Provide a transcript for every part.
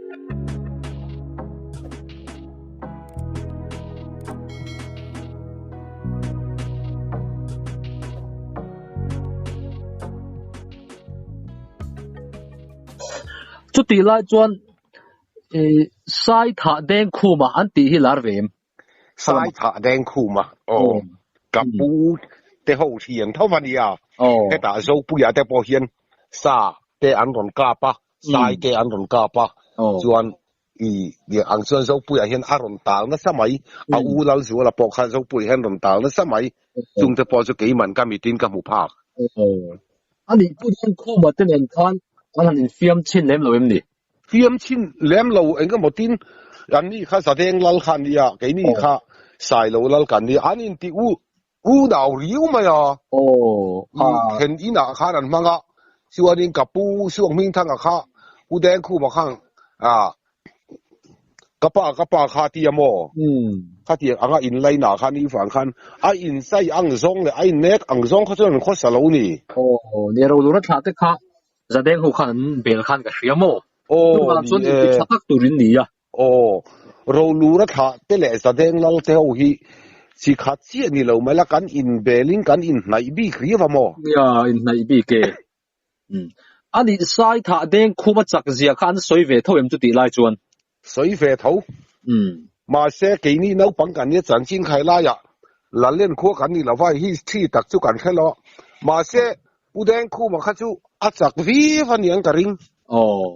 Chutih lai chuan Saithah Dengkhuma an tih hi lar ve em? Saithah Dengkhuma aw ka pu te ho thian tho a nia. Hetah Zopuia te pawh hian sa te an rawn kap a, sai te an rawn kap a, chuan i ang chuan Zopuia hian a rawn tal nasa mai, a u Lalzuala pawh kha Zopuia hian rawn tal nasa mai, chungte pawh chu keiman ka mitin ka hmu phak. A nih pu Dengkhuma te nen khan an han infiam chhin lem lo em ni? Fiam chhin lem lo eng emaw tin an ni kha Zadeng lal kha an nia, keini kha Sailo lal kan nia, an inti u u nau riu mai a. I thlen inah khan an hmang a, chuanin ka pu Suak Hmingthanga kha Pu Dengkhuma khan ah ka pa ka pa kha tia maw khatiang anga inlainah khan i vang khan a inchai ang zawng leh a innek ang zawng kha chuan an khawsa lo ni. Aw, nia Rolura thlah te kha Zadeng ho khan an bel khan ka hria maw? Aw, Chuvang ni chuan e. inti tha tak tur in ni a. Aw, Rolura thlah te leh Zadeng lal te ho hi chi khat chiah ni lo mai la, kan inbelin kan inhnaih bik riau a maw? Nia, inhnaih bik e. Umm. A nih sai thah deng khum a chak zia kha an sawi ve tho em chutih lai chuan? Sawi ve tho. Umm. Mahse, keini naupang kan nia chanchin khai laiah Lalen khua kan ni lova history tak chu kan hre lo. Mahse, Pu Dengkhuma kha chu a chak viau a niang ka ring. Aw.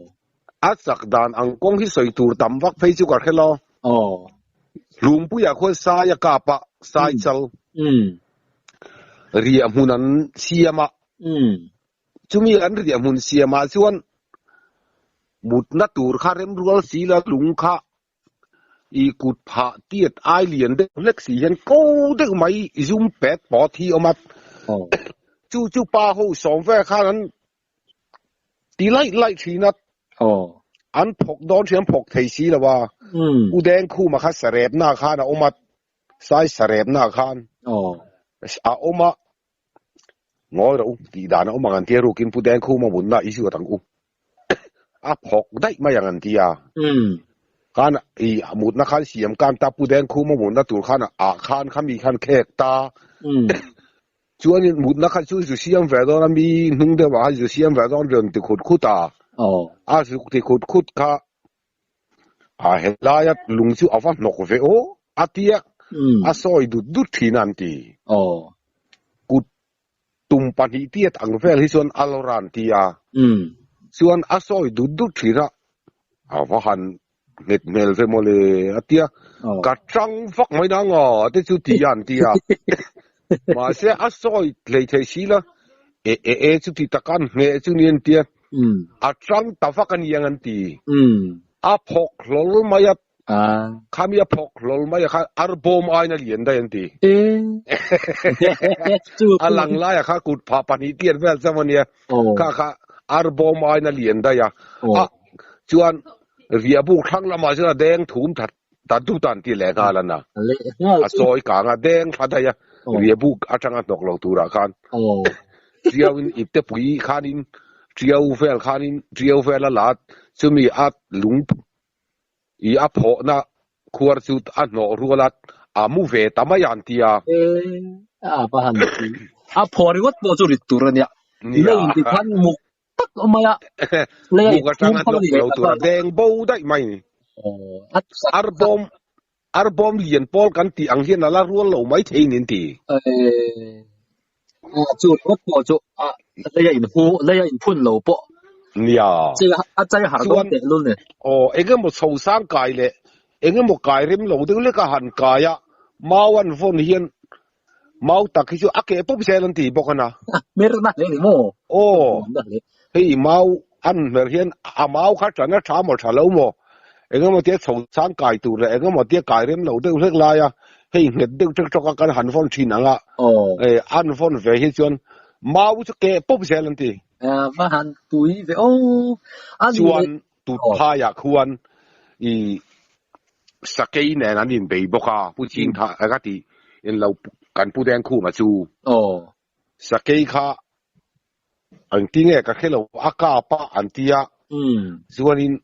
A chak dan ang kawng hi sawi tur tam vak phei chu ka hre lo. Aw. Hlumpuiah khuan sai a kap a, sai chal. Umm. Riah hmun an siam a. Umm. Chumi an riah hmun siamah chuan mutna tur kha remrual si la lung kha i kut phah tiat ai lian deuh hlek si hian ko deuh mai i zum pet pawt hi awm a. Chu chu pa ho sawm vel khan an ti laih laih thin a. An phawk dawn thin an phawk thei si lo a. U Dengkhuma kha sarepna khan a awm a, sai sarepna khan a awm a. Ngawi rawh u, tih dan a awm ang an tia rukin Pu Dengkhuma munna i zuat ang u. A phawk daih mai ang an tia. Khan i mutna khan siam kan ta Pu Dengkhuma munna tur khan ah khan kha mi khan khek ta. Chuanin mutna kha chu zu siam ve dawn a mi hnung deuh ah khan zu siam ve dawn rawn ti khut khut a. A zuk ti khut khut kha a helaia lung chu a va hnawk ve aw a tia a sawi dut dut thin a an ti. Kut tum pahnih tiat ang vel hi chuan a lawr a an ti a. Chuan a sawi dut dut thin a, a va han nghet hmel ve mawle a tia, ka tang vak mai nang aw te chu ti a an ti a. Mahse a sawi hlei thei si la, e e e chuti taka an ngheh chu ni an tia. A tang ta vak a ni ang an ti. A phawk hlawl mai a, khami a phawk hlawl mai a kha arbawm aiin a lian daih an ti. A lang laiah kha kut phah pahnih tiat vel chauh a nia, kha kha arbawm aiin a lian daih a. A chuan riahbuk thlang lamah chuan a deng thum that ta dut a an ti leh nghal a na. A chawi kang a deng thla daih a, riahbuk atanga hnawk lo turah khan. Ṭiauin ipte pui khanin ṭiau vel khanin ṭiau vel a la chumi a lung i a phawhna khuar chu a hnawh rual a, a mu ve ta mai a an ti a. E, a va han ti. A phaw ringawt pawh chu rit tur a nia. Nia. Lei inti khan muk tak mai a. Lei a Muk atang a inchhung phal hnawk a ni leh lo ta tur a deng bo daih mai ni. Aw, a sak Arbawm Arbawm lian pawl kan tih ang hian a la rual lo mai thei nin ti. E, chu ringawt pawh chu a lei a inhu lei a inphun lo pawh. Nia. Chei a chei har dawn Chuan tehlul ni. aw engemaw chho sang kai leh engemaw kai rem lo deuh lek a han kai a, mau an vawn hian mau tak hi chu a keh pawp zel an ti bawk a na. Hmer na hle ni maw? Aw, Na hle. hei mau an hmer hian a mau kha tan a tha maw tha lo maw? Engemaw tia chho sang kai tur leh engemaw tia kai rem lo deuh hlek lai a, hei nghet deuh ṭek ṭawk a kan han vawn ṭhin ang a, an vawn ve hi chuan mau chu keh pawp zel an ti. Va han pui ve aw. Chuan tut phaiah khuan i sakei nen an inbei bawk a, Pu Chingtha ka ti in lo kan Pu Dengkhuma chu. Sakei kha engti nge ka hre lo a kap a an ti a, chuanin.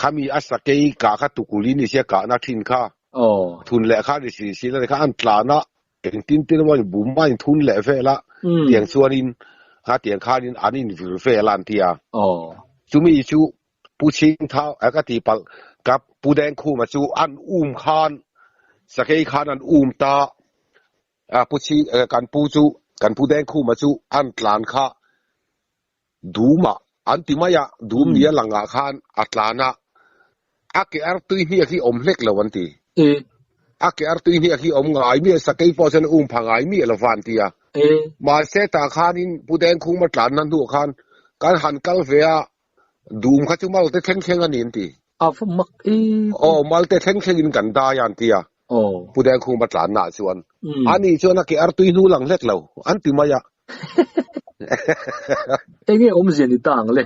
Khami a sakei kah kha tukuli ni sia kahna thin kha. Aw. Thun leh kha ni si si la kha an tlan a, engtin tin emaw in bum a in thun leh vel a, tiang chuanin kha tiang khanin an in vir vel a an ti a. Aw. Chumi chu Pu Chhingthau a ka tih palh ka Pu Dengkhuma chu an um khan sakei khan an um ta a Pu Chhing kan pu chu kan Pu Dengkhuma chu an tlan kha Dum ah an ti mai a, dum nia lang ah khan a tlan a, a ke ar tui hniak hi awm hlek lo an ti. A ke ar tui hniak hi awm ngai miah, sakei pawh chuan a um pha ngai miah lo va an ti a. Mahse tah khanin Pu Dengkhuma tlanna hnuah khan kan han kal ve a, dum kha chu malte thleng thleng a ni an ti. A va mak em. Aw, malte thleng thlengin kan dai a an ti a, Pu Dengkhuma tlanna ah chuan. Ani chuan a ke ar tui hnu lang hlek lo an ti mai a. Enge awmzia ni ta ang le?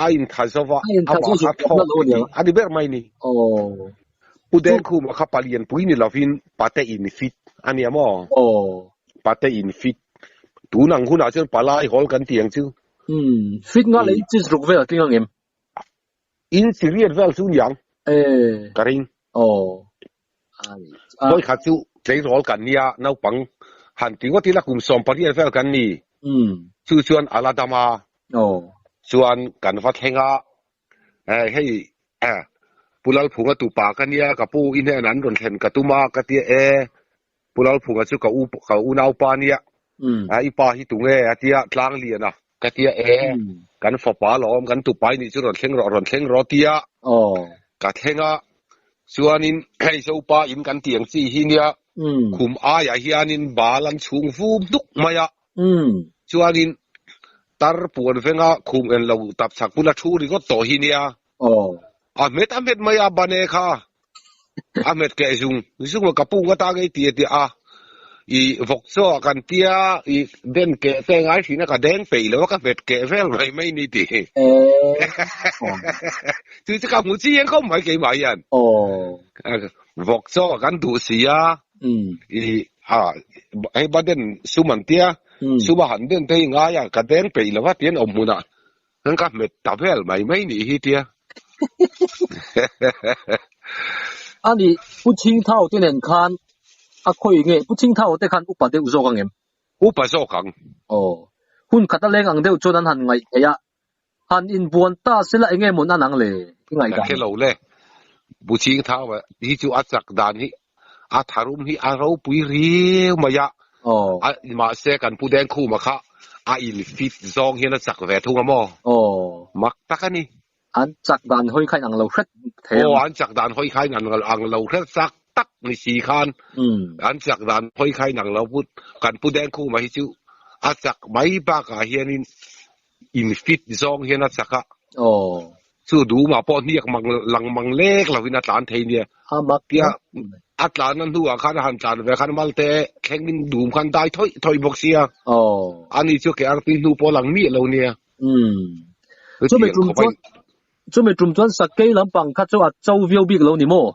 A intha zo va, amah kha thlawk ti a ni ber mai ni. Pu Dengkhuma kha palian pui ni lovin pate in fit a nia maw? Pate in fit. Tun ang hunah chuan palai hawl kan ti ang chu. Fit nga leh inches ruk vel a tling ang em? Inch riat vel chu niang ka ring. Vawi khat chu tleirawl kan nia naupang han ti ngawt ila kum 18 vel kan ni. Chu chuan a la dam a. Chuan kan va thleng a, hei Pu Lalphunga tupa ka nia ka pu i hnenah an rawn thlen ka tum a ka tia e. Pu Lalphunga chu ka u ka unaupa nia a i pa hi tunge a tia tlang lian a ka tia e kan fapa lawm kan tupai nih chu rawn thleng rawh rawn thleng rawh tia ka thleng a chuanin hei zopa in kan ti ang chi hi nia khum aiah hianin bal an chhung vum hnuk mai a chuanin tar puan venga khum en lo tap chhak bula thu ringawt tawh hi nia A hmet a hmet mai a bane kha. A hmet keh zung zung a ka pung ata ngei ti a ti a. I vawk chaw ah kan tia i den keh te ngai thin a ka deng peih lo a ka hmet keh vel mai mai ni ti. Chu chu ka hmu chiang khawp mai keimah hian. Vawk chaw ah kan duh si a. I a hei baden sum an tia sum a han den te hi ngai a ka deng peih lo a ti an awm hmunah. Kan ka hmet ta vel mai mai nih hi tia. Ani Pu Chhingthau te nen khan a khawi nge Pu Chhingthau te khan upa deuh zawk ang em? Upa zawk ang. Aw. Hun khat a leng ang deuh chuan an han ngaih theih a. Han inbuan ta sela enge mawn an ang le? I ngaih dan. Ka hre lo le. Pu Chhingthau hi chu a chak dan hi a tharum hi a ropui riau mai a. Aw. A mahse kan Pu Dengkhuma kha a in fit zawng hian a chak ve thung a maw? Aw. Mak tak a ni. An chak dan hawi kha in ang lo hret thei ang. Aw, an chak dan hawi kha in ang lo hret chak tak ni si khan an chak dan hawi kha in ang lo put kan Pu Dengkhuma hi chu a chak mai bakah hianin in fit zawng hian a chak a. Aw. Chu duhmah pawh hniak mang lang mang lek lovin a tlan thei nia. A mak Tia a tlan a hnuah khan a han tlan ve khan malte thlengin dum khan dai thawih thawih bawk sia. Aw. Ani chu ke artui hnu pawh lang miah lo nia. Umm. Chumi tum chuan chumi tum chuan sakei lampang kha chu a cho viau bik lo ni maw?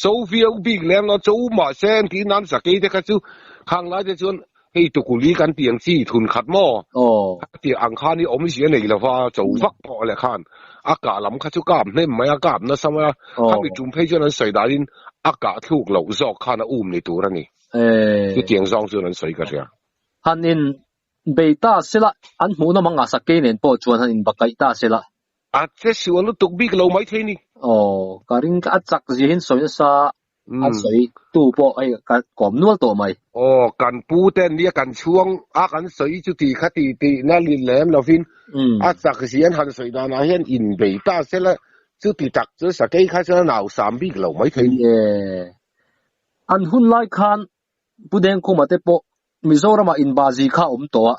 Cho viau bik lem lo, cho mahse engtin nan sakei te kha chu khang lai te chuan Hei tukuli kan tih ang chi thun khat maw? Aw. A tih ang khan i awmzia nei lova cho vak pawh leh khan a kah lam kha chu kap hnem mai a, kap nasa mai a. Aw. Khami tum phei chuan an sawi danin a kah thluk loh zawk khan a um ni tur a ni. Eh. Chutiang zawng chuan an sawi ka hria. Han in bei ta sela, an hmuh nawm ang a sakei nen pawh chuan han in bakaih ta sela. A che sual lutuk bik lo maithei ni. Aw, ka ring a chak zia hian sawi nasa A sawi tu pawh hei ka kawm nual tawh mai. Aw, kan pu te nia kan chhuang a kan sawi chu ti kha ti tih na li lem lovin a chak zian han sawi danah hian inbei ta se la chuti tak chu sakei kha chuan a nau sam bik lo mai thei. Ye. An hun lai khan Pu Dengkhuma te pawh Mizoramah inbazi kha a awm tawh a.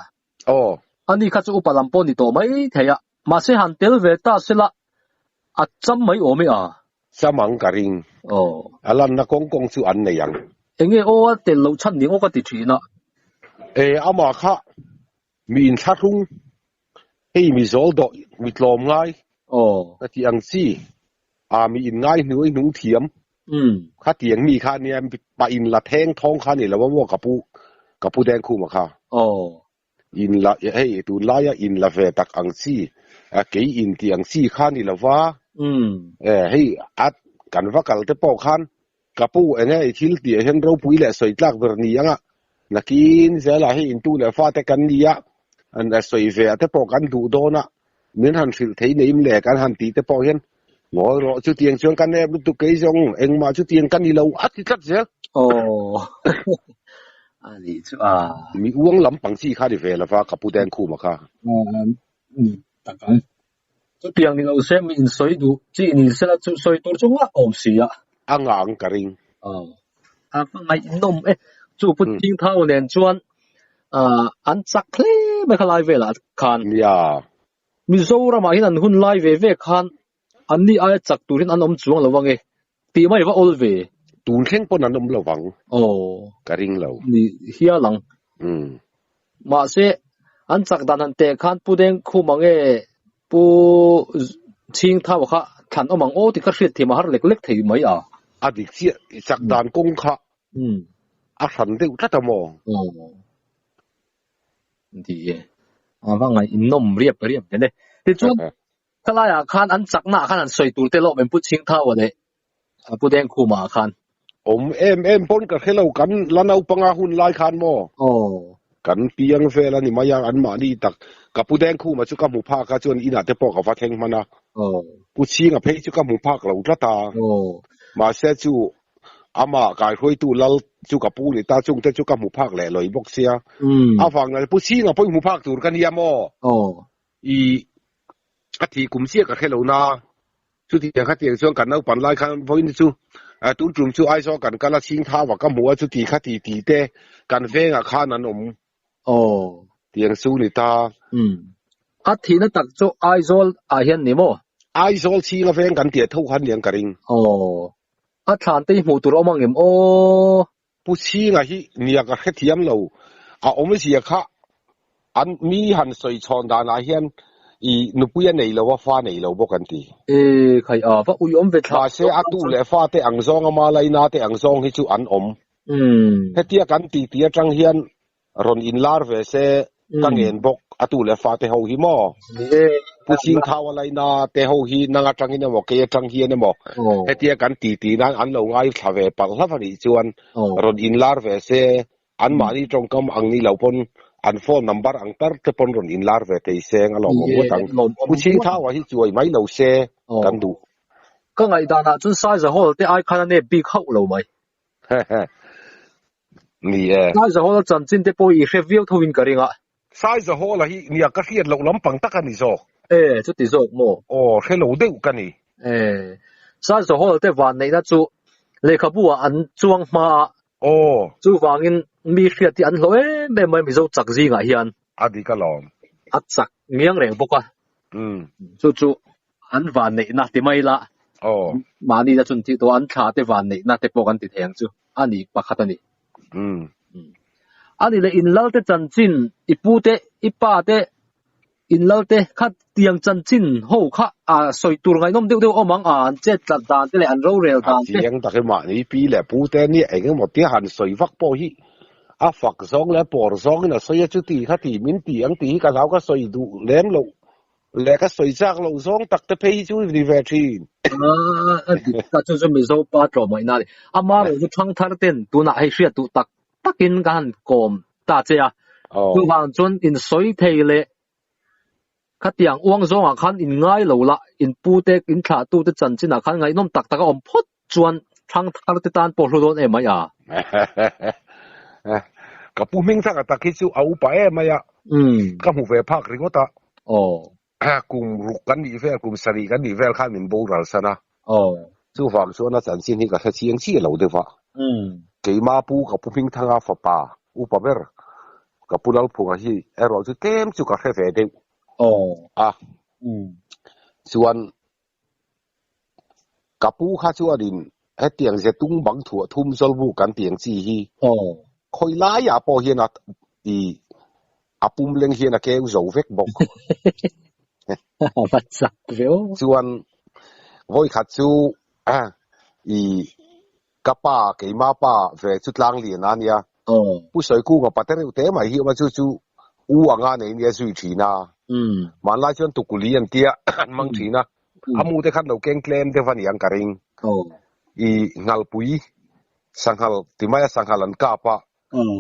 Aw. Ani kha chu upa lam pawh ni tawh mai thei a, mahse han tel ve ta se la a cham mai awm e a. Cham ang ka ring. Aw. A lanna kawng kawng chu an nei ang. Enge aw a tel loh chhan ning aw ka ti thin a. E amah kha mi inthlahrung, hei mi zawl dawh, mi tlawm ngai. Aw. Ka ti ang chi, a mi in ngai hnuai hnung thiam. Umm. Khatiang mi kha nia pa in la theng thawng kha ni lo a maw ka pu ka pu Dengkhuma kha. Aw. In la hei tunlaia in la ve tak ang chi kei in tih ang chi kha ni lo va. E hei a kan va kal te pawh khan ka pu enge i thil tih ah hian ropui leh sawi tlak ber ni anga nakin zelah hei intu leh fate kan ni a, an sawi ve ah te pawh kan duh dawn a, min han hrilh thei neim le kan han tih te pawh hian ngawi rawh chutiang chuan ka nep lutuk kei zawng engmah chutiang ka ni lo a ti tlat zel. Aw a nih chu a. Mi uang lampang chi kha ni ve lova ka pu Dengkhuma kha. Ni tak ang. Chutiang ni lo se mi insawi duh chi ni sela chu sawi tur chu ngah awm si a. A ngang ka ring. Aw. A va ngaihnawm e. Chu pu Chingthau nen chuan an chak hle mai kha lai velah khan. Nia. Mizoramah hian an hun lai ve ve khan an ni aia chak turin an awm chuang lo ange tih mai va awl ve. Tun thleng pawn an awm lo vang. Aw. Ka ring lo. Ni hial ang. Mahse, an chak dan han teh khan Pu Dengkhum ange Pu Chhingthau kha thlan awm ang aw tih kha hriat thiam a har lek lek thei mai a. A dik chiah, i chak dan kawng kha a hran deuh tlat a maw? Aw. Ni e. A va ngaihnawm riap riap vel e. Tichuan, Khalaiah khan an chaknaah khan an sawi tur te lawm em Pu Chhingthau leh Pu Dengkhumah khan? Awm em em pawn ka hre lo, kan la naupanga hun lai khan maw? Aw. Kan piang vel a ni mai a, anmahni tak ka Pu Dengkhuma chu ka hmu phak a, chuan inah te pawh ka va thleng hman a. Aw. Pu Chhinga phei chu ka hmu phak lo tlat a. Aw. Mahse chu amah kaihruaitu lal chu ka pu ni ta, chungte chu ka hmu phak leh lawi bawk sia. A vang nal Pu Chhinga pawh i hmu phak tur ka nia maw? Aw. I a thih kum chiah ka hre lo na, chutiang khatiang chuan kan naupan lai khan vawiin chu tun tum chu Aizawl kan kal a chhing thau a ka hmu a chuti kha ti ti te kan vengah khan an awm. Aw. Tiang chu ni ta. Umm. A thihna tak chu Aizawl ah hian ni maw? Aizawl chhing a veng kan tih tho khan niang ka ring. Aw. A thlan te hi hmuh tur a awm ang em aw? Pu Chhinga hi nia ka hrethiam lo, a awmzia kha an mi han sawi chhawn danah hian i nupui a nei lo a, fa nei lo bawk an ti. E khai a, va ui awm ve thlah. Mahse a tu leh fa te ang zawng a Malaina te ang zawng hi chu an awm. Hetia kan tih tih atang hian Rawn inlar ve se ka ngen bawk a tu leh fate ho hi maw? Pu Chhingthau a laina te ho hi nang atangin emaw kei atang hian emaw hetia kan ti ti nan an lo ngaithla ve palh hlauh a nih chuan rawn inlar ve se anmahni tawngkam ang ni lo pawn an phone number ang tar te pawn rawn inlar ve thei seng a lawmawm ngawt ang. Pu Chhingthau a hi chuai mai lo se kan duh. Ka ngaihdanah chuan Saiza Hall te ai khan a nep bik hauh lo mai. Ni e. Saizahawla chanchin te pawh i hre viau tho in ka ring a. Saizahawla hi nia ka hriat loh lampang tak a ni zawk. E, chuti zawk maw? Aw, hre lo deuh ka ni. E, Saizahawla te vanneihna chu lehkhabu ah an chuang hma a. Aw. Chuvangin mi hriat hi an hlawh em em mai Mizo chak zingah hian. A dik alawm. A chak ngiang reng bawk a. Umm. Chu chu an vanneihna ti mai la. Aw. Mahni la chun thih tawh an thla te vanneihna te pawh kan ti thei ang chu. A ni pakhat a ni. Umm. A ni leh in lal te chanchin i pu te i pa te in lal te kha tiang chanchin ho kha a sawi tur ngaihnawm deuh deuh awm ang a an chet tlat dan te leh an rorel dan te. A chiang tak hi mahni pi leh pu te nia eng emaw tia han sawi vak pawh hi a fak zawng leh pawr zawngin a sawi a chuti kha ti min ti ang tih hi ka hlau ka sawi duh lem loh Leh ka sawi chak loh zawng tak te phei hi chu ni ve thin. A dik ta chu chu Mizo pa tlawmngaihna a ni. Ama erawh chu thangthar ten tunah hei hriat duh tak takin ka han kawm ta che a. Chuvang chuan in sawi thei leh khatiang uang zawngah khan in ngai lo la, in pu te, in thlah tu te chanchinah khan ngaihnawm tak tak a awm phawt chuan thangthar te tan pawh hlu dawn em mai a. Ka pu hming thanga tak hi chu a upa em mai a, ka hmu ve phak ringawt a. Kum ruk kan nih vel, kum sarih kan nih vel khan min boral san a. Chuvang chuan a chanchin hi ka hre chiang chiah lo deuh a. Keima pu ka pu hming thanga fapa upa ber ka pu Lalphunga hi erawh chu tlem chu ka hre ve deuh a. Chuan Ka pu kha chuanin hetiang ze tung bang thuah thum zawlbu kan tih ang chi hi khawi laiah pawh hian a i a pum leng hian a keu zo vek bawk. Va chak ve aw. Chuan vawikhat chu i ka pa keima pa ve chu tlang lian a nia. Pu Sawikunga pa te reuh te mai hi awm a chu chu u anga nei nia zui thin a. Hmanlai chuan tukuli an tia an hmang thin a. A mu te khan lo keng tlem deuh a niang ka ring. I nghalpui sanghal ti mai a sanghal an kap a,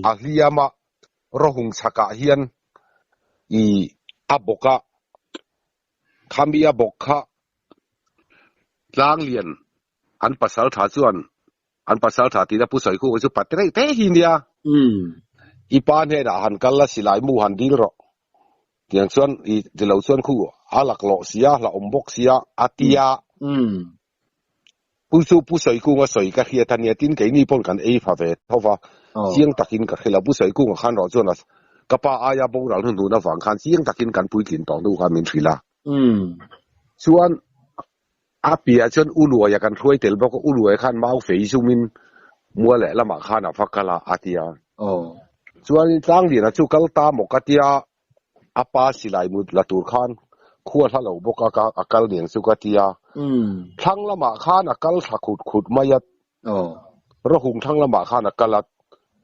a hliam a rawhung chhakah hian i a bawk a, khami a bawk kha tlanglian an pasal tha chuan an pasal tha tihna Pu Sawikhuka chu pat reuh te hi nia. I pa hnenah han kal la silai mu han dil rawh. Tiang chuan i tilo chuan khu a laklawh sia hlauhawm bawk sia a tia. Pu chu Pu Sawikunga sawi ka hriat a nia tin keini pawn kan ei fa ve tho va, chiang takin ka hre lo. Pu Sawikunga khan rawh chuan a ka pa aia boral hnuhnun avang khan chiang takin kan puitlin tawh hnu khan min hrilh a. Chuan a piah chuan U Luaia kan hruai tel bawk a, U Luaia khan mau fei zumin mual leh lamah khan a va kal a a ti a. Chuanin Tlangliana chu kal ta maw ka tia a pa silai mut la tur khan khua hla lo bawk a ka a kal niang chu ka ti a. Thlang lamah khan a kal thla khut khut mai a, rawhung thlang lamah khan a kal a,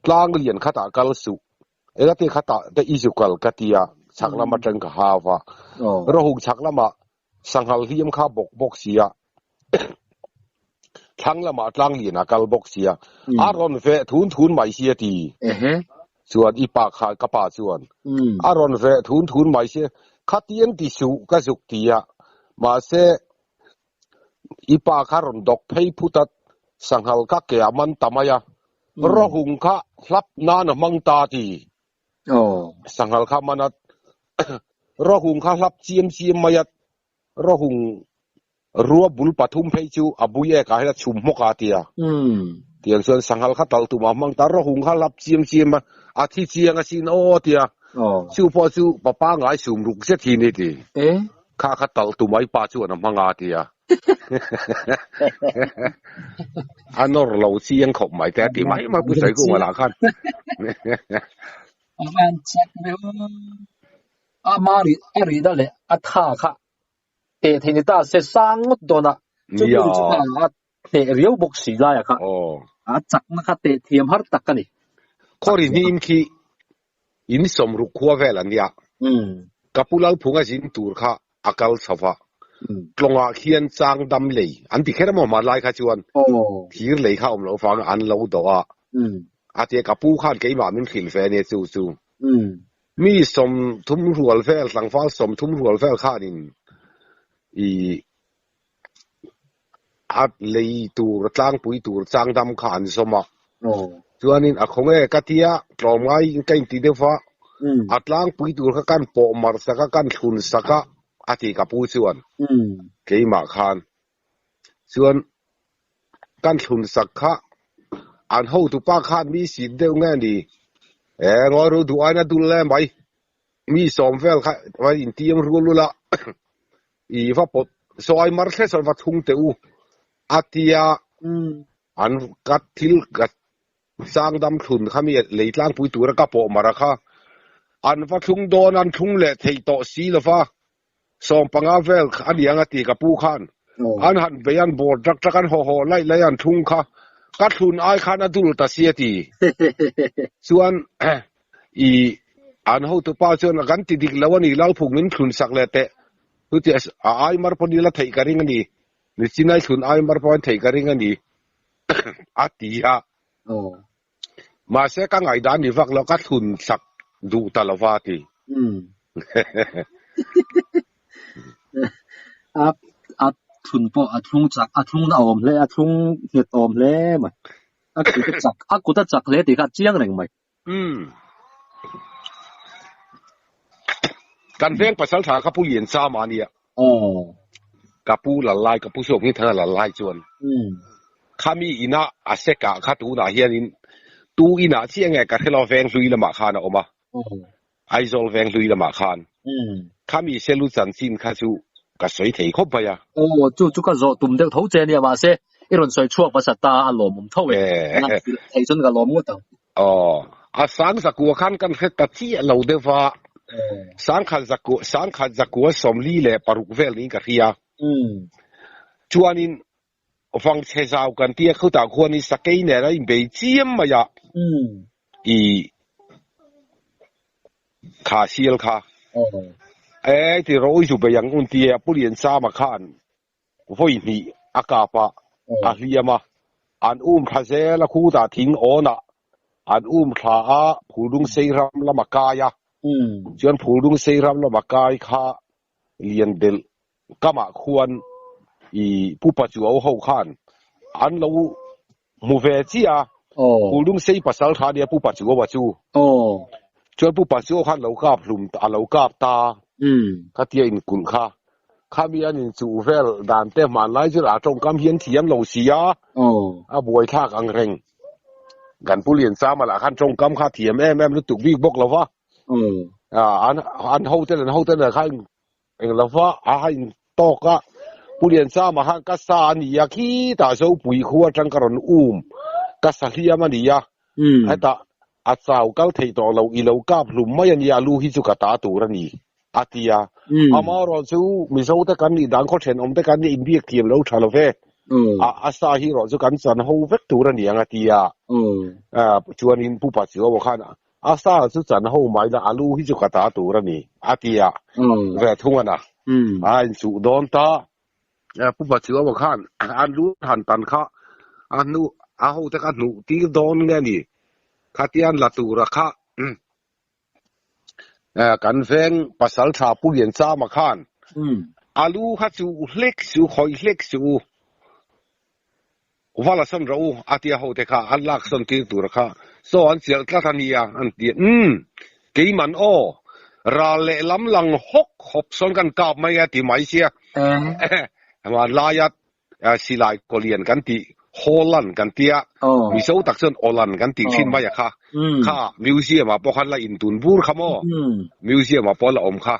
tlang lian khatah kal suh, engati khatah te i zu kal ka ti a, chhak lam atang ka hau a, rawhung chhak lamah sanghal hliam kha bawk bawk si a, thlang lamah tlang lian a kal bawk si a, a rawn veh thun thun mai si a ti. Chuan i pa kha ka pa chuan a rawn veh thun thun mai si, khatiang ti suh ka zuk ti a, mahse i pa kha rawn dawk phei phut a, sanghal kha ke a man ta mai a, rawhung kha hlap nan a hmang ta ti. Sanghal kha man a, rawhung kha hlap chiam chiam mai a, rawhung rua bul pathum phei chu a bui ek ah hian a chhum hmawk a tia. Tiang chuan sanghal kha tal tum a hmang ta rawhung kha lap chiam chiam a, a thi chiang asin aw tia. Chu pawh chu papa ngai sum ruk zet hi ni ti. Kha kha tal tum a i pa chuan a hmang a tia. A nawr lo chiang khawp mai te a ti mai mai Pu Sawikunga lah khan. A van chak ve aw. Ama a rihna leh a tha kha teh thei ni ta se sang ngawt dawn a, chu hmun chu kha a hneh riau bawk si lai a kha a chakna kha teh thiam har tak a ni. Khawri hnim khi in sawmruk khua vel a nia, ka pu Lalphunga zin tur kha a kal chho va, tlawngah khian chang dam lei an ti kher emaw hmanlai kha chuan thir lei kha awm loh vang an lo dawh a, a tia ka pu khan keimah min hrilh ve a nia chu chu. Mi sawmthum rual vel, tlangval sawmthum rual vel khanin i a lei tur, tlangpui tur changdam kha an zawm a. Chuanin a khaw nge ka tia tlawmngai ka inti deuh va, a tlangpui tur kha kan pawh mar sak a, kan thlun sak a, a ti ka pu chuan keimah khan. Chuan kan thlun sak kha an hotupa khan mi sit deuh nge ni? E ngawi ru duh aina dul le mai. Mi sawm vel kha va intiam rual ula i va pawt sawi mar thles va thung teh u a tia an ka thil ka sangdam thlun kha mi lei tlangpui tura ka pawh mar a kha an va thlung dawn an thlung leh thei tawh si lova. Sawm panga vel a ni ang a ti ka pu khan. An han bei an bawr ṭak ṭak an haw haw laih laih an thlung kha ka thlun ai khan a dul ta si a ti. Chuan i an hotupa chuan kan ti dik lo a ni Lalphung min thlun sak leh teh. Chuti a ai mar pawh nila theih ka ring a ni. Nichinai thlun ai mar pawh an theih ka ring a ni a ti a. Mahse ka ngaihdan ni vak lo ka thlun sak duh ta lova a ti. A a thlun pawh a thlung chak a thlung na awm hle a thlung nghet awm hle mai. A kut a chak a kut a chak hle tih kha a chiang reng mai. Umm. Kan veng pasal tha kha Pu Lianchama a nia. Ka pu lal lai ka pu Suak Hmingthanga lal lai chuan khami ina a sek ah kha tunah hianin tu inah chiah nge ka hrelo veng hlui lamah khan a awm a, Aizawl veng hlui lamah khan khami selu chanchin kha chu ka sawi thei khawp mai a. Aw chu chu ka zawh tum deuh tho che ania mahse i rawn sawi chhuak hmasa ta a lawmawm tho e, thei chuan ka lawm ngawt ang. Aw, a sang zakua khan kan hre ta chiah lo deuh va, sangkhat zakua, sangkhat zakua 46 vel niin ka hria. Chuanin vangchhe zau kan tia khutah khuanin sakei nen a inbei chiam mai a, i kha sial kha. E ti ro i zu bei ang un tia Pu Lianchama khan. Vawi hnih a kap a, a hliam a, an um thla zel a, khutah thing awnah an um thla a, Phuldung sei ram lama kai a, chuan Phuldung sei ram lama kai kha Liandelh kamah khuan i Pu Pachuau ho khan an lo hmu ve chiah a, Phuldung sei pasal tha nia Pu Pachuau-a chu. Chuan Pu Pachuau khan lo kap hlum a lo kap ta khatia inkulh kha. Khami an inchuh vel dan te hmanlai chu a tawngkam hian thiam lo si a, a buaithlak ang reng. Kan Pu Lianchama lah khan tawngkam kha thiam em em lutuk bik bawk lo va. An an hotel an hotel ah khan eng lo va a in tawk a, Pu Lianchama khan ka sa a ni a khitah Zopui khu atang ka rawn um ka sa hliam a ni a, hetah a chau kal theih tawh lo i lo kap hlum mai a nia a lu hi chu ka ta tur a ni a ti a, amaherawh chu Mizo te kan nih dan khaw thenawm te kan nih inbiak thiam lo tha lo ve, a sa hi erawh chu kan chan ho vek tur a ni ang a ti a, chuanin Pu Pachuau khan A sa chu chan ho mai la, a lu hi chu ka ta tur a ni, a ti a, ve thung a na. A inchuh dawn ta. Pu Pachuau khan an lu han tan kha a hnu a hote kha hnuh tir dawn nge ni? Khatian la tura kha kan veng pasal tha Pu Lianchama khan a lu kha chuh hlek suh, khawih hlek suh u. Vala sawn rawh u, a tia hote kha an lak sawn tir tur kha saw an chialh tlat a nia, an ti a. Umm, keiman aw, ral leh lam lang hawk hawp sawn kan kap mai a ti mai sia. Hmanlaia silai kawlian kan tih, Holland kan tia, Mizo tak chuan Awlan kan tih thin mai a kha. Kha museum ah pawh khan la intun bur kha maw? Museum ah pawh la awm kha.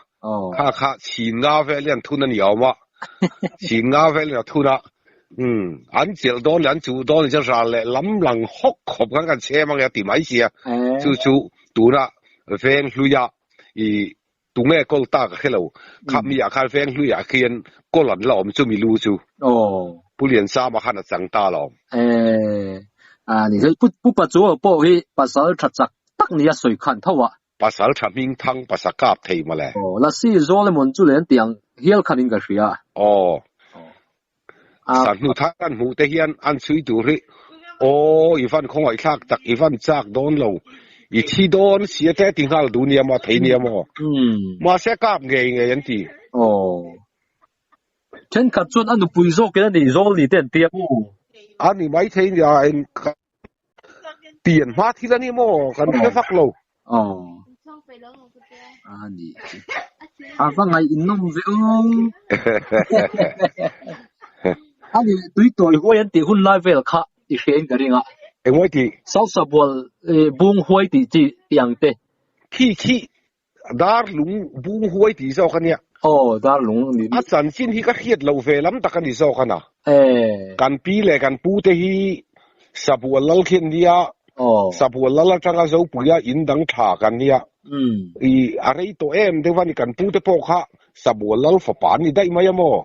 Kha kha chhin nga vel hian thun a ni awm a. Chhin nga vel hian a thun a. Umm, an chelh dawn leh an chuh dawn hi chuan ral leh lam lang hawk khawp khan kan chhem ang e a ti mai sia. Chu chu tuna veng hluia i tunge kawl ta ka hre lo. Kha mi ah khan veng hluiah khian kawl an la awm chu mi lu chu. Pu Liansama khan a chang ta lo. A ni zel. Pu Pachuau pawh hi pasal tha chak tak nia sawi khan tho a. Pasal tha hming thang pasa kap thei mawle. Aw, Lasi zawl emawn chu len tiang hial khan in ka hria. Aw. San hnu thar an hmuh te hian an chhui tur hi aw i van khawngaih thlak tak i van chak dawn lo i thi dawn sia te ti nghal duh nia maw thei nia maw. Mahse kap ngei ngei an ti. Aw. Thenkhat chuan a nupui zawkin a nih zawl ni te an ti a maw. A ni maithei nia in Pian hma thil a ni maw? Kan hre vak lo. Aw. A ni. A va ngaih innawm ve aw. A ni, tui tawi huai an tih hun lai vel kha i hria in ka ring a. Engmawii tih? Sausa bual bung huai tih chi tih ang te. Khi khi dar lung bung huai tih zawk a nia. Aw, dar lung ni. A chanchin hi ka hriat loh ve lam tak a ni zawk a na. Kan pi leh kan pu te hi Sabual lal khi an nia. Sabual lal atanga Zopuia in dang tha kan nia. I a rei tawh em deuh a ni kan pu te pawh kha Sabual lal fapa an ni daih mai a maw?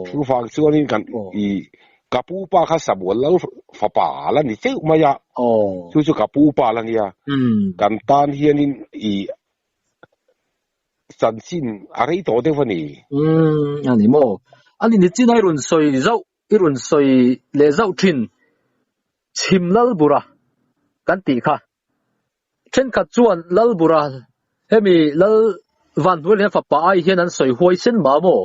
Chuvang chuanin kan i Ka pu pa kha Sabual lal fapa la ni cheuh mai a, chu chu ka pu pa la nia. Kan tan hianin i chanchin a rei tawh deuh a ni. Umm, a ni maw? A ni nichin a i rawn sawi zauh, i rawn sawi leh zauh thin Chhim Lalbura kan tih kha. Thenkhat chuan Lalbura hemi Lal Vanhnuai leh fapa ai hian an sawi huai sen mah maw?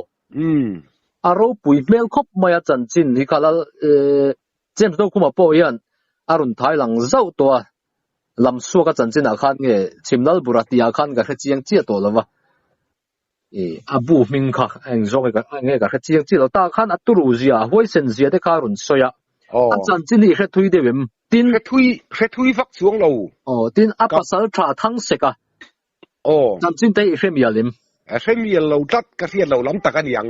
A ropui hmel khawp mai a chanchin hi kha Lal James Dokhuma pawh hian a rawn thai lang zauh tawh a, Lamsuaka chanchinah khan nge Chhim Lalbura tihah khan ka hre chiang chiah tawh lo va. A bu hming kha eng zawk nge ka hre chiang chiah lo ta khan a turu zia a huaisen zia te kha a rawn sawi a a chanchin hi i hre thui deuh em tin hre thui hre thui vak chuang lo aw tin a pasal tha thang sek a aw chanchin te i hre mial em hre mial lo tlat ka hriat lo lam tak a ni ang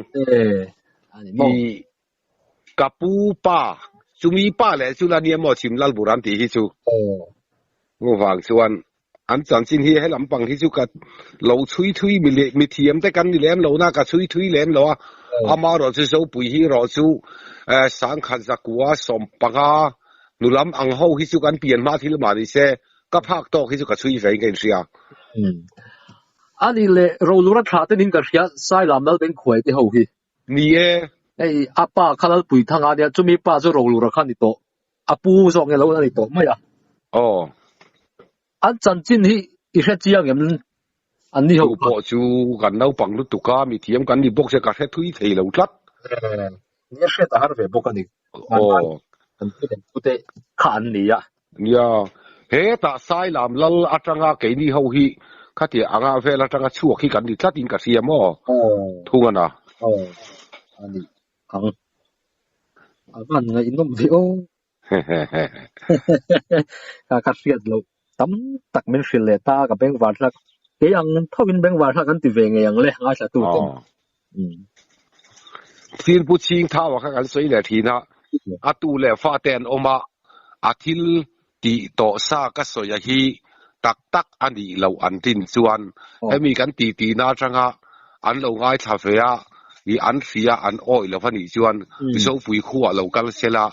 ani maw ka pu pa chumi pa leh chu la nia maw chhim lalbur an tih hi chu chuvang chuan an chanchin hi he lampang hi chu ka lo chhui thui mi leh mi thiam te kan ni lem lo na ka chhui thui lem lo a amaherawh chu Zopui hi erawh chu sangkhat zakua sawmpanga nu lam ang ho hi chu kan pian hma thil mah ni se ka phak tawk hi chu ka chhui ve in ka inhria. Ani leh Rolura thlah te nin ka hria Sailam Lalbengkhuai te ho hi. Ni e. Hei a pa kha Lalpuithanga nia chumi pa chu Rolura kha a ni tawh. A pu zawk nge lo a ni tawh mai a. Aw. An chanchin hi i hre chiang em an ni ho Chu pawh chu kan naupang lutuk a, mithiam kan ni bawk se ka hre thui thei lo tlat. Nia hriat a har ve bawk a ni. Aw. Kan pu leh pute kha an ni a. Nia, hetah Sailam lal atanga keini ho hi khatia anga vel atanga chhuak hi kan ni tlat in ka hria maw? Thung a na. Aw, a ni ang. A van ngaihnawm ve aw. Ka ka hriat loh tam tak min hrilh leh ta a, ka bengvar thlak. Kei ang tho in bengvar thlak an ti ve ngei ang le, ngaithla tu ten. Thilpu chhing thau a kha kan sawi leh thin a, a tu leh fa te an awm a, a thil tih tawh sa ka sawi a hi tak tak a nih loh an tin chuan hemi kan ti tih na atanga an lo ngaithla ve a, i an hria an awih lo a nih chuan Zopui khuah lo kal sela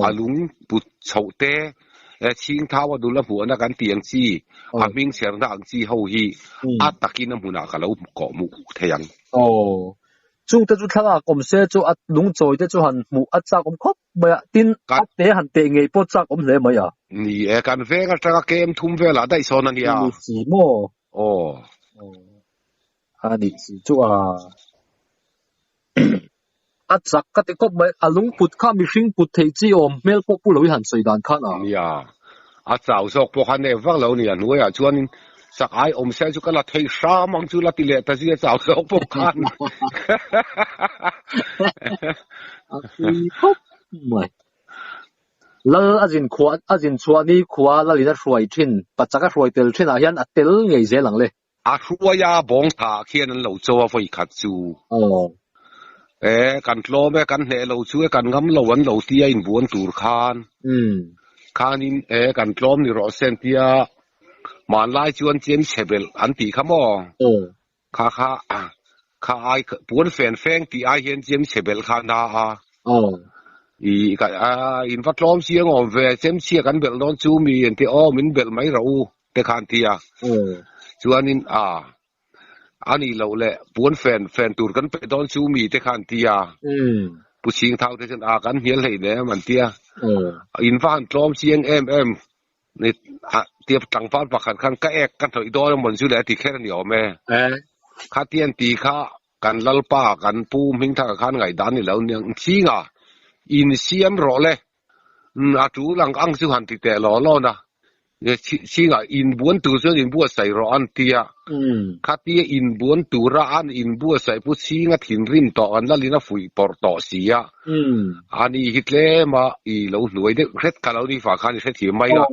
a lung put chhoh te chhing thau a dul a hmuhna kan tih ang chi, a hming chherna ang chi ho hi a takin a hmunah ka lo kawh hmuh thei ang. Aw, chungte chu thlalak awm se chu a lungchawi te chu han hmuh a chak awm khawp mai a, tin a te han teh ngei pawh chak awm hle mai a. Ni e, kan veng atanga kem thum velah daih sawn a nia. Ni si maw? Aw. Aw, a nih si chu a. A chak ka ti khawp mai, a lungput kha mihring put theih chi awm hmel pawh pu lo i han sawi dan khan a. Nia, a chau zawk pawh kha nep vak lo nia, hnuaiah chuanin sak ai awm se chu ka la thei hram ang chu la ti leh ta zia chau zawk pawh khan. A pui khawp mai. Lal a zin khuah a zin chhuah ni khua Lalin a hruai thin, pachak a hruai tel thinah hian a tel ngei zel ang le. A hruai a bawng tha ah khian an lo cho a vawi khat chu. Aw. E, kan tlawm e, kan hneh lo chu e, kan ngam lo an lo tia inbuan tur khan. Umm. Khanin e, kan tlawm ni rawh se an tia, hmanlai chuan chem chhe belh an tih kha maw? Aw. Kha kha, kha ai puan fen feng tih ai hian chem chhe belh kha na a. Aw. I ka a in va tlawm chiang awm ve, chem chhia kan belh dawn chu mi an ti aw min belh mai rawh u. te khan ti a, chuanin a a nih loh leh puan fen fen tur kan pe dawn chu mi te khan ti a, Pu Chhing Thau te chuan a kan hnial hlei nem an ti a, in va han tlawm chiang em em ni a tia tlangval pakhat khan ka ek ka hnawih dawn emaw chu le a ti kher a ni awm e, khatiang ti kha kan Lalpa kan Pu Hmingthanga khan ngaihdan ni lo aniang Chhinga insiam rawh le. A tul ang ang chu han ti teh law law na. Chhingah inbuan tur chuan inbuatsaih rawh an ti a. Khatia inbuan tura an inbuatsaih pu Chhinga thinrim tawh an lalin a fuih pawrh tawh si a. Ani hi tlem a i lo hnuai deuh hret kha lo ni fah khan i hrethiam mai a.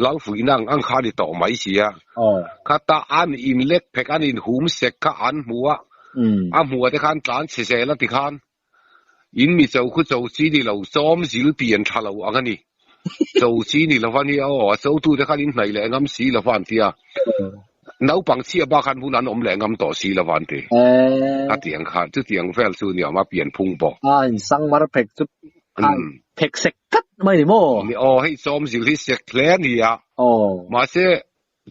Lal fuihna ang ang kha a ni tawh mai si a. Khata an inlek phek an inhum sek kha an hmu a. A hmuh ah te khan tlan chhe zel a ti khan. In mi cho khu cho chi ni lo, chawm zil pian tha lo ang a ni. Cho chi ni lova nia aw, a chotute khan in hnaih leh ngam si lova an ti a. Naupang chhia bak khan hun an awm leh ngam tawh si lova an ti. A tiang khan, chutiang vel chu ni awm a, pian phung pawh. A insang mar phek chu a phek sek tlat mai ni maw? Ni aw, hei chawm zil hi sek hle a ni a. Mahse,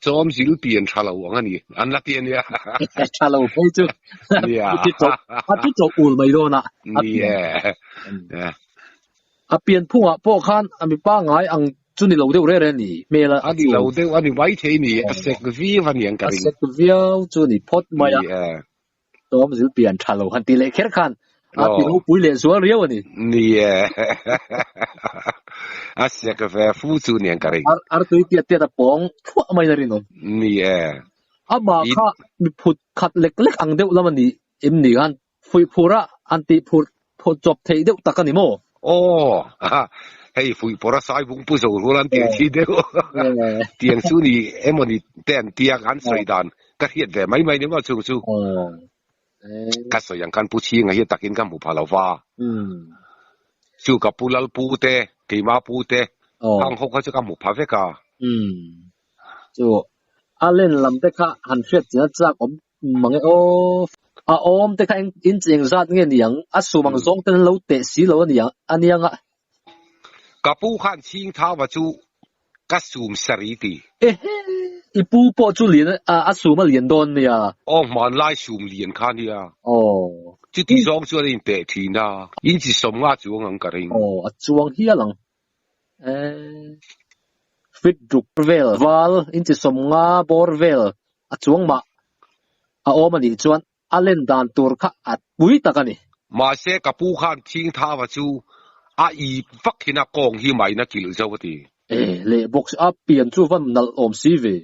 Chawm zil pian tha lo ang a ni, an la ti a nia. Tha lo phei chu. Nia. A ti chawp ul mai dawn a. Ni e. A pian phungah pawh khan a mipa ngai ang chu ni lo deuh reng reng a ni hmel a. A ni lo deuh a ni mai thei ni, a sek viau a ni ang ka ring. A sek viau chu ni phawt mai a. Ni e. Chawm zil pian tha lo han ti leh kher khan a ti ropui leh zual riau a ni. Ni e. A sek ve fu chu ni ang ka ring. Ar ar tui tiat tiat a pawng thluah mai na rinawm. Ni e. Amah kha mi phut khat lek lek ang deuh lam a ni em ni khan fuih phur a han tih phur phut chawp theih deuh tak a ni maw? Aw, hei fuih pawr a sai bung pu zo rual an tih thi deuh. Tiang chu ni emaw ni te an tia an sawi dan ka hriat ve mai mai ni maw chung chu. Ka sawi ang khan Pu Chhinga hi takin ka hmu pha lo va. Chu ka Pu Lal Pu te, keima Pu te, hang ho kha chu ka hmu pha vek a. Chu a len lam te kha han hriat chin a chak awm mang e aw. A awm te kha eng in cheng zat nge niang a sum ang zawng ten an lo teh si lo a niang a niang a. Ka pu khan chhing thau a chu ka sum sari ti. Ehe i pu pawh chu lian a a sum a lian dawn nia. Aw hmanlai sum lian kha nia. Aw. Chuti zawng chuan a inteh thin a, inchi 50 chuang ang ka ring. Aw, a chuang hial ang. Eh, fit ruk vel val inchi 50 bawr vel a chuang mah a awm a nih chuan a len dan tur kha a pui tak a ni. Mahse, ka pu khan thing thava chu a ip vak hin a kawng hi main a kilh zo a ti. Eh, leh bawk a pian chu van nalh awm si ve.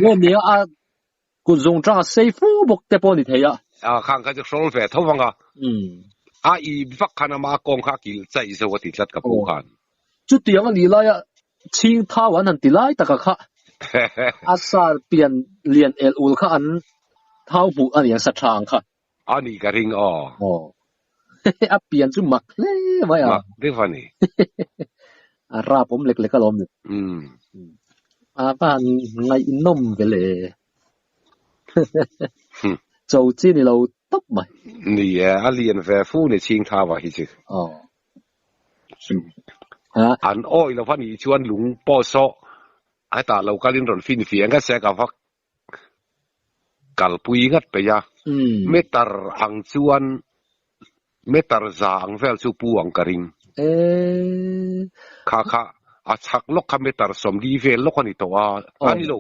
Nge nia a Kut zung tanga sei fu bawk te pawh a ni thei a. A khang kha chu hrawl ve tho vang a. A ip vak khan ama kawng kha a kilh chaih zo a ti tlat ka pu khan. Chutiang a nih laia chhing thau an han ti lai taka kha a sar pian lian el ul kha an thau hmuh a ni ang sa tha ang kha. A nih ka ring aw. Aw. A pian chu mak hle mai a. Mak deuh a ni. A rap awm lek lek alawm ni. A va han ngaihnawm ve le. Cho chi ni lo tawp mai. Ni e, a lian ve fu ni chhing thau ah hi chu. Aw. An awih lo va nih chuan lung pawh saw hetah lo kalin rawn finfiah ngat se ka va kalpui ngat peih a, meter ang chuan meter za ang vel chu pu ang ka ring. Kha kha a chhak lawk kha meter 40 vel lawk a ni tawh a, a ni lo,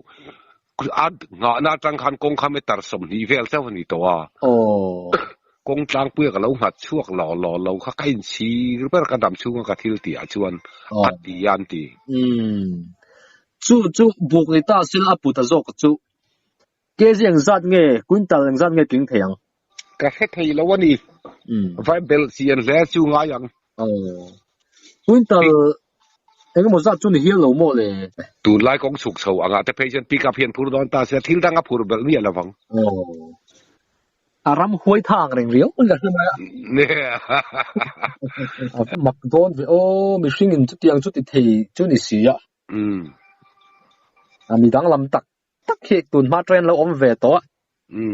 a nghahna atang khan kawng kha meter 20 vel chauh a ni tawh a, kawng tlangpuia ka lo nghat chhuak law law lo kha ka inchhir ber ka dam chhunga ka thil tih ah chuan a ti a an ti. Chu chu buk ni ta sila a put a zawk chu kg engzat nge quintal engzat nge tling thei ang? Ka hre thei lo a ni. Vai belh chian hle chu ngai ang. Aw. Quintal engemaw zat chu ni hial lo maw le? Tunlai kawng chhuk chho angah te phei chuan pick up hian phur dawn ta sia thil dang a phur belh miah lo vang. Aw. A ram huai tha ang reng riau ka hre mai a. A va mak dawn ve aw, mihring in chutiang chu ti thei chu ni si a. A mi danglam tak tak hi tun hma train lo awm ve tawh a.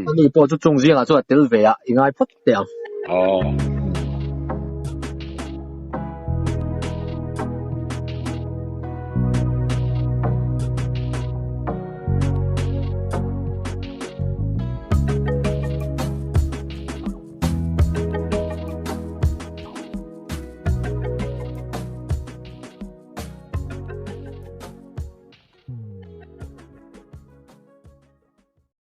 Ani pawh chu chung zingah chuan a tel ve a, i ngai phawt teh ang. Aw.